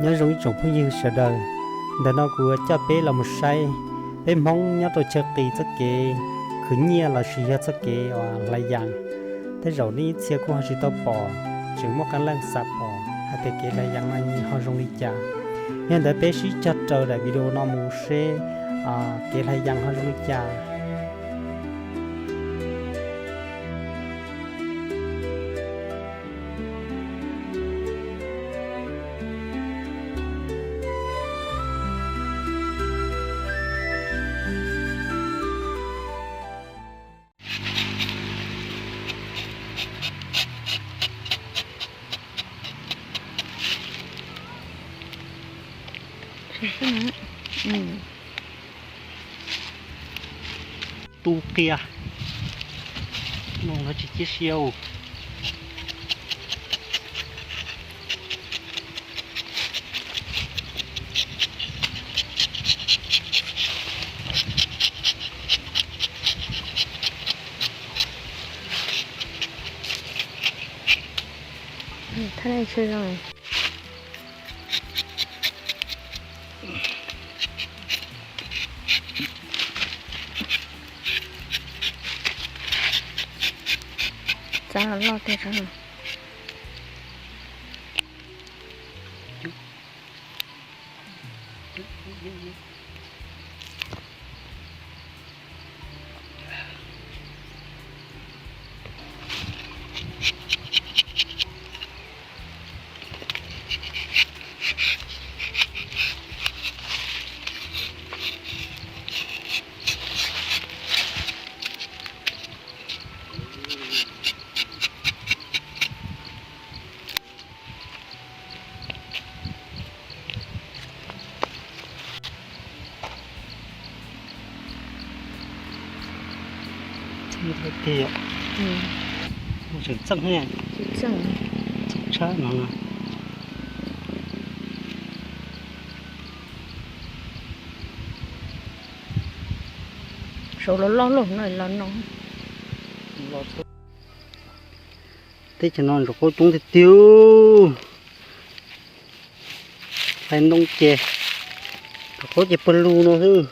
Nyob zoo ib tsoom phooj ywg sawv daws, ntawm no kuv yuav coj peb los mus saib peb Hmoob nyob rau chaw qis txoj kev khwv nyiaj lossis yog txoj kev uas hlais yas. Tej zaum nej ib txhia kuj ho tsis tau pom, tseem muaj qee leej xav pom hais tias kev hlais yas no ho zoo li cas. Yog ntawd peb sib cog raws daim video no mus seb kev hlais yas ho zoo li cas. Tu qia, no tsis cia siab. Txav los loj tiag. Txeeb tiag, tseem txeej, txeej tshaj no. Saud los loj loj no los no. Teb chaws no ntsuag qaub coob tiag tiag. Hlais ntoo ces ntsuag qaub ces pawg lug no xwb.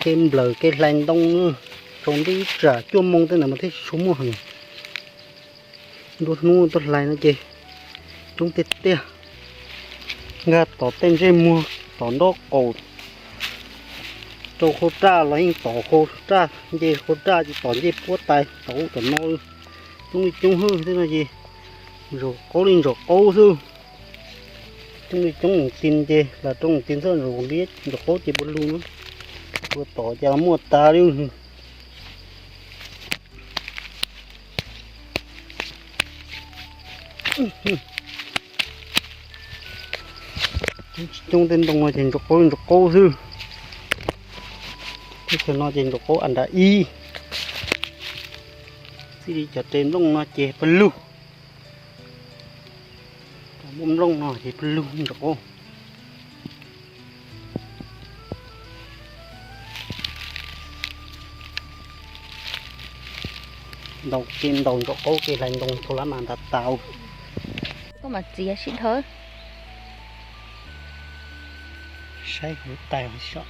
Kev nplawm kev hlais ntoo, tsaus ntuj ib tsam cuaj moo tej ntawd mas thiaj tsis tshua muaj heev. Nruab hnub tuaj hlais no ces coob tiag tiag. Nkag tom tej ntsej muag, tom nraub qaum, rau qhov raj los yeej tom qhov raj, nce qhov raj ces tom ncej puab tais tom ub tom no. Coob li coob hwj tej no ces ntsuag qaub li ntsuag qaub xwb. Coob li coob mus ti ces los rau mus ti xwb, ntsuag qaub ces pawg lug na. Ua tom ces los muaj tas li. Coob tej ntoo no ces ntsuag qaub ntsuag qaub xwb. Teb chaws no ces ntsuag qaub as nram ib. Txij li cov res nplooj no ces pawg lug. Cov nplooj no ces pawg lug ntsuag qaub. Ntaus kev ntaus ntsuag qaub kev hlais ntoo thaum lab mas ntav tau. Koj mam txiav sib dhawv. Saib huv tais so.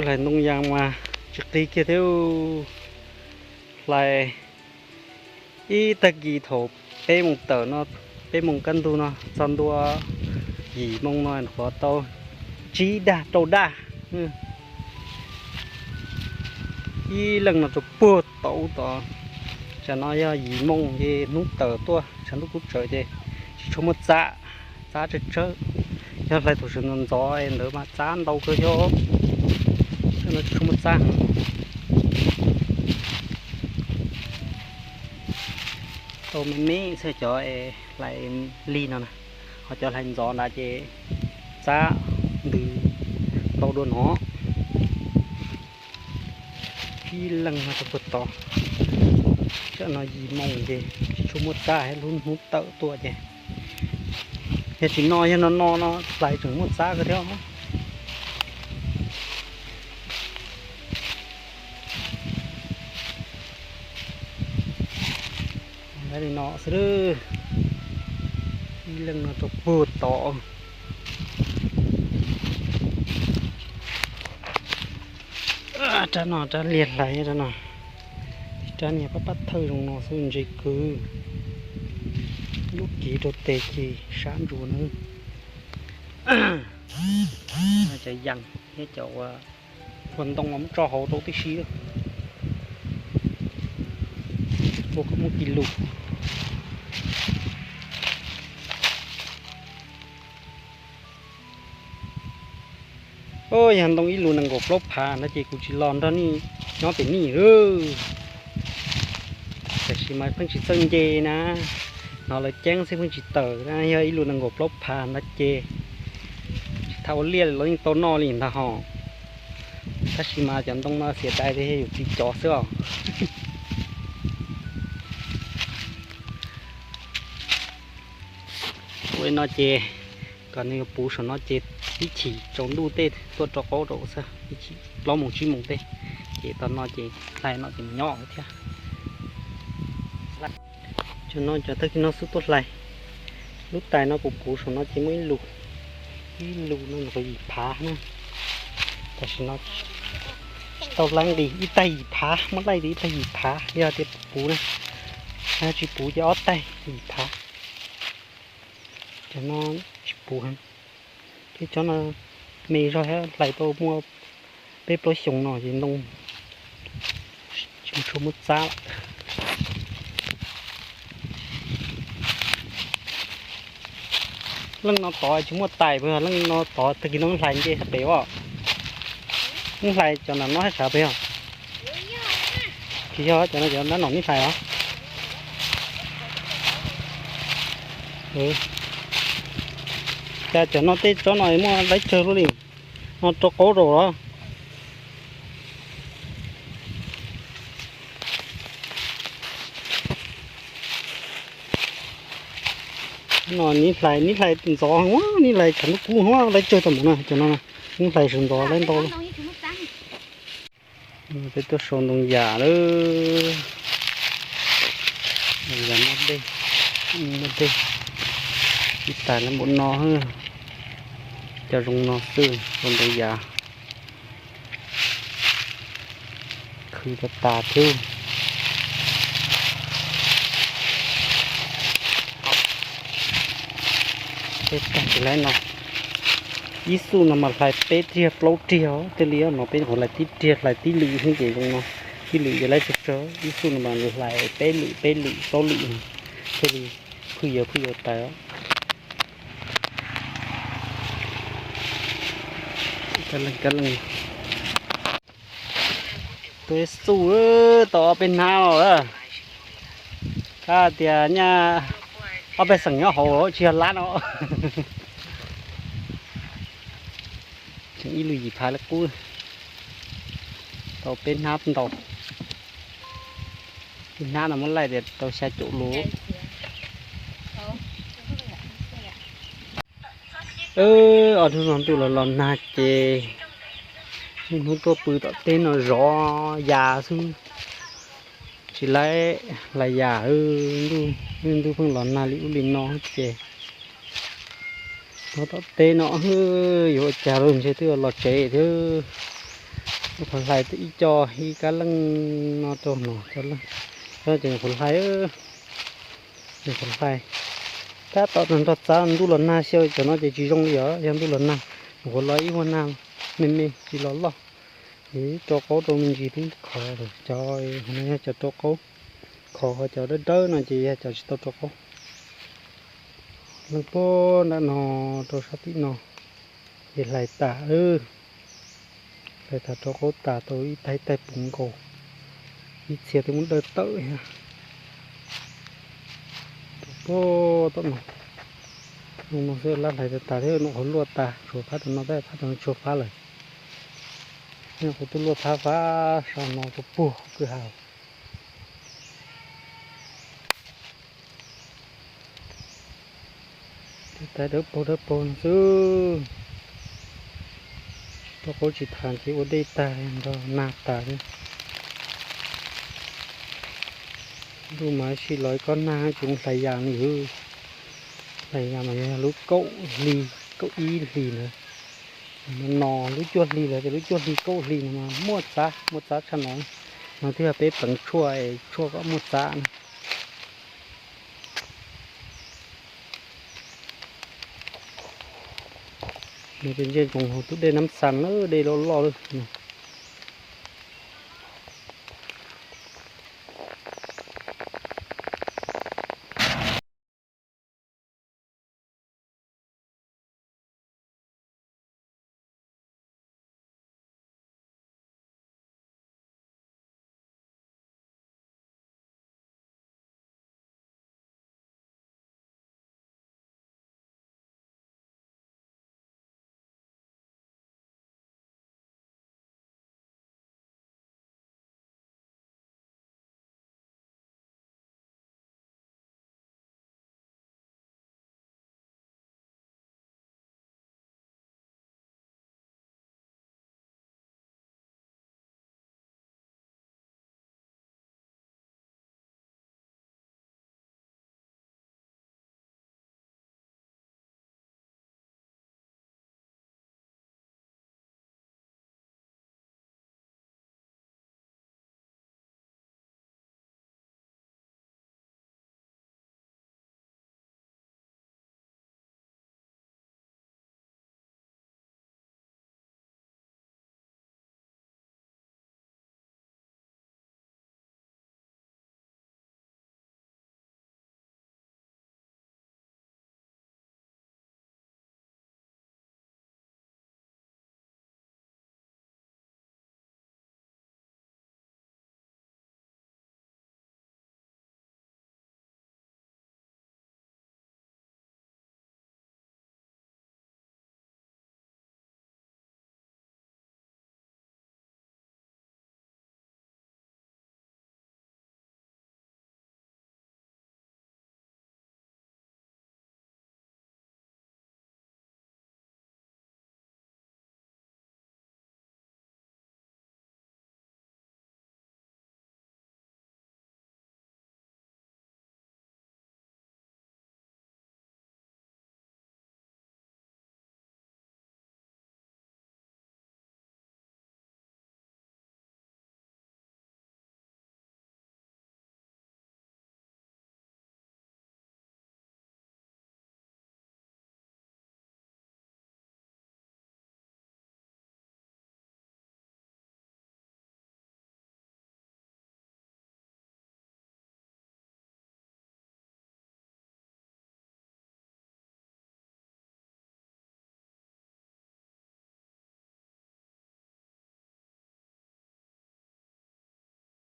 Hlais ntoo yas mas tsis qis kiag thiab. Hlais ib tag kis thaum peb moos tawm no, peb moos kaj ntug no txog ntua yim moo no qhuav tau tsib daj rau daj. Ib leej no rau puag tod tod. Tsam no yog yim moo ces hnub tawm tuaj tshav ntuj kub tsawv ces tsis tshua muaj txab, txab tsawg tsawg. Yog hlais thaum sawv ntxov ntxov ntawd mas txab ntau kawg thiab. Tsam no tsis tshua muaj txab heev. Tau me me xwb cov hlais lig no na, ho cov hlais ntxov ntawd ces txab ntws tau dua no. Ib leeg no rau puag tod. Tsam no yim moo ces tsis tshua muaj txab, lub hnub tawm tuaj ces. Yog tsis no yog no no no hlais tseem muaj txab kawg thiab. Li no xwb, ib leeg no rau puag tod. Rab no rab liag hlais rab no, rab niag pab pab thawj zoo no xwb ntse kwv. Lub kiv rau tes ces sab ntsuav na. Cov yas thiab cov ua ntoo los muab tso hauv rau tib si, ua kom muaj kis lus. Yog ntoo ib lus nees nkaum plaub phav ntawd ces kuv tsis los nrog nej nyob pem nej lawm. Tam sim mas pheej tsis txawj nce na, hnov lawv ceeb xwb pheej tsis tawm na, yog ib lus nees nkaum plaub phav ntawd ces tsis tham ua liaj los yeej tau noj li ntag hos. Tab sis mas cov ntoo no xiam dai tias yog yus txiv cov xwb os. Ua li no ces kom nws puv saum no ces ib chim tsaus ntuj tej tuaj rau qaub rau xwb, ib chim plaub moos tsib moos tej, ces tau no ces hlais no ces mus nyob thiab. Cov no cov tag kis no xub tuaj hlais. Lub tais no kuv puv saum no ces muaj ib lus, ib lus no nyuam qhuav yim phav na. Tam sim no tsis tau laij nqis, ib tag yim phav, muab laij tias ib tag yim phav yog tias puv na. Tsis puv ces ob tag yim phav. Cov no tsis puv heev. Thiab cov no me zog thiab, hlais tau muaj peb plaub xyoos no ces ntoo tsis tshua muaj txab lawm. Leej no tod tsis muaj tais puas yog? Leej no tod tag kis no hlais nce sab pem os. Wb hlais cov nram no hab sav puas yog? Tsis yog, cov no cov nrab no nej hlais os. Cas cov no tej tsob no muaj laib tsawg luaj li, no rau qaub rau los. No neb hlais, neb hlais ntxov, neb hlais tshav ntuj kub, laib tsawg tau mus na cov no, neb hlais sawv ntxov laib ntau. Peb tuaj sau ntoo yas lawm. Yas muaj dej, muaj dej, ib tais lawm npaum no, cov zoo no xwb, sau ntoo yas. Khwv tas tas thiab. Tej tag tsis laib no, ib xuj no mas hlais peb riag plaub riag, tej li no peb nyuam qhuav hlais tib riag, hlais tib lwm xwb ces zoo no, tib lwm ces laib tsawg tsawg, ib xuj no mas hlais peb lwm peb lwm plaub lwm, thiaj li phwj yaws phwj yaws tas. Tus xuj tau ob peb hnab los, kab tias nyaj ob peb xeem nyob hauv tsis yog lab no. Tseem ib lus yim phav li qub, tau peb hnab ntau. Ib hnab no muab laij tias tau xya caum lus. Ob hnub no ntuj los los nag ces niaj hnub tuaj pw tom teb no zov yas xwb, tsis laib hlais yas. Ntuj pheej los nag li ub li no ces nyob tom teb no yuav ua cas los ntshe twb los tsev thiab. Nyuam qhuav hlais ib co ib kab leej no rau no, ces nyuam qhuav hlais, nyuam qhuav hlais. Tab tom nrog txav ntuj los nag xyaw cov no ces tsis zoo li os, yog ntuj los nag nyuam qhuav los ib vuag nag me me tsis los loj. Ces rau qaub rau me ntsis twb khov lawm, cov no yog cov rau qaub khov, ho cov dawb dawb no ces yog cov tsis tau rau qaub. Leej puag nram no rau sab tim no ces hlais tas, hlais tas rau qaub tas tau ib tais ib tais puv nkaus, ib txhia twb muab dawj tawm thiab. Rau puag tom no, no xwb lab hlais tas tas thiab, no qhuav luaj tas tshuav phab rau no, phab rau no tshuav phab lawm. Nyuam qhuav twb luaj phab phab sab no rau puag kwj ha. Tais dawb paug dawb paug no xwb. Rau qaub tsis tham ces ua dej tag nrog nag tas thiab. Lub mas sis los kob nag tseem hlais yas li, hlais yas mas yog lub kaum hli, kaum ib hli ntawd. No lub cuaj hli lawm, lub cuaj hli kaum hli no mas muaj txav, muaj txav tshaj no. No thiaj yog peb pleev tshuaj, tshuaj kom muaj txav na. Nws pes ntsej ntsoov hauv tus dej Nab Xas lawm, dej loj loj lawm.